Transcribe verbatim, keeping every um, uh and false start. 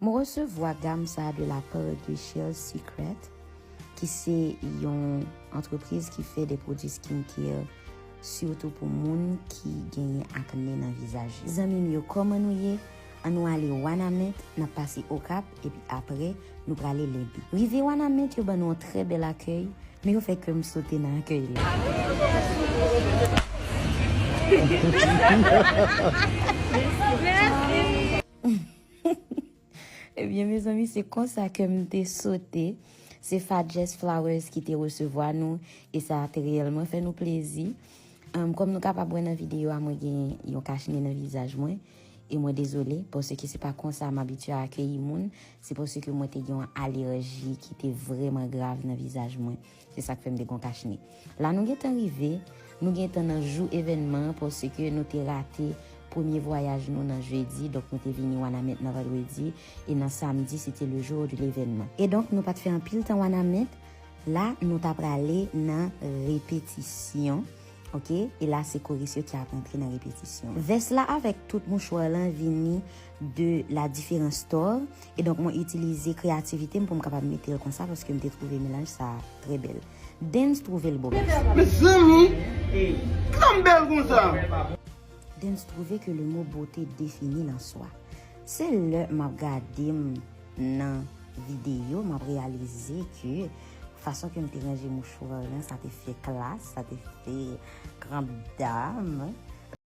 Mwen resevwa gam sa a de la part de Shell Secret, ki se yon antrepriz ki fè de pwodui skincare, sitou pou moun ki genyen akne nan vizaj yo. Zanmi m yo, kòman nou ye? Ann nou ale Wanament, n ap pase Okap, epi apre, nou prale Lenbe. Rive Wanament, yo ban nou yon trè bèl akèy, men yo fè kè m sote nan akèy la. Ebyen, mezanmi, se konsa ke m te sote. Se Fadjes Flowers ki te resevwa nou, e sa te reyèlman fè nou plezi. Em, kòm nou kapab wè nan videyo a, mwen gen yon kachne nan vizaj mwen, e mwen dezole, paske se pa konsa m abitye akeyi moun, se paske mwen te gen yon alèji ki te vrèman grav nan vizaj mwen. Se sa k fè m te gen yon kachne. La nou gentan rive, nou gentan nan jou evènman an, paske nou te rate premye vwayaj nou nan jedi, donk nou te vini Wanament nan vandredi, e nan samdi, se te le jour de l'événement. E donk, nou pa t fè anpil tan Wanament, la, nou ta prale nan repetisyon, oke? E la, se koris yo ki ap antre nan repetisyon. Vès la avèk tout mouchwa lan vini de la Différence Store, e donk mwen itilize kreyativite m pou m kapab mete l konsa, paske m te twouve melanj sa trè bèl. Dens twouve l bo bès. Mezanmi, kòman m bèl konsa? Dens twouve ke le mo bote defini l an swa. Se lè m ap gade m nan videyo, m ap reyalize ke fason ke m te ranje mouchwa lan, sa te fè klas, sa te fè grand dame.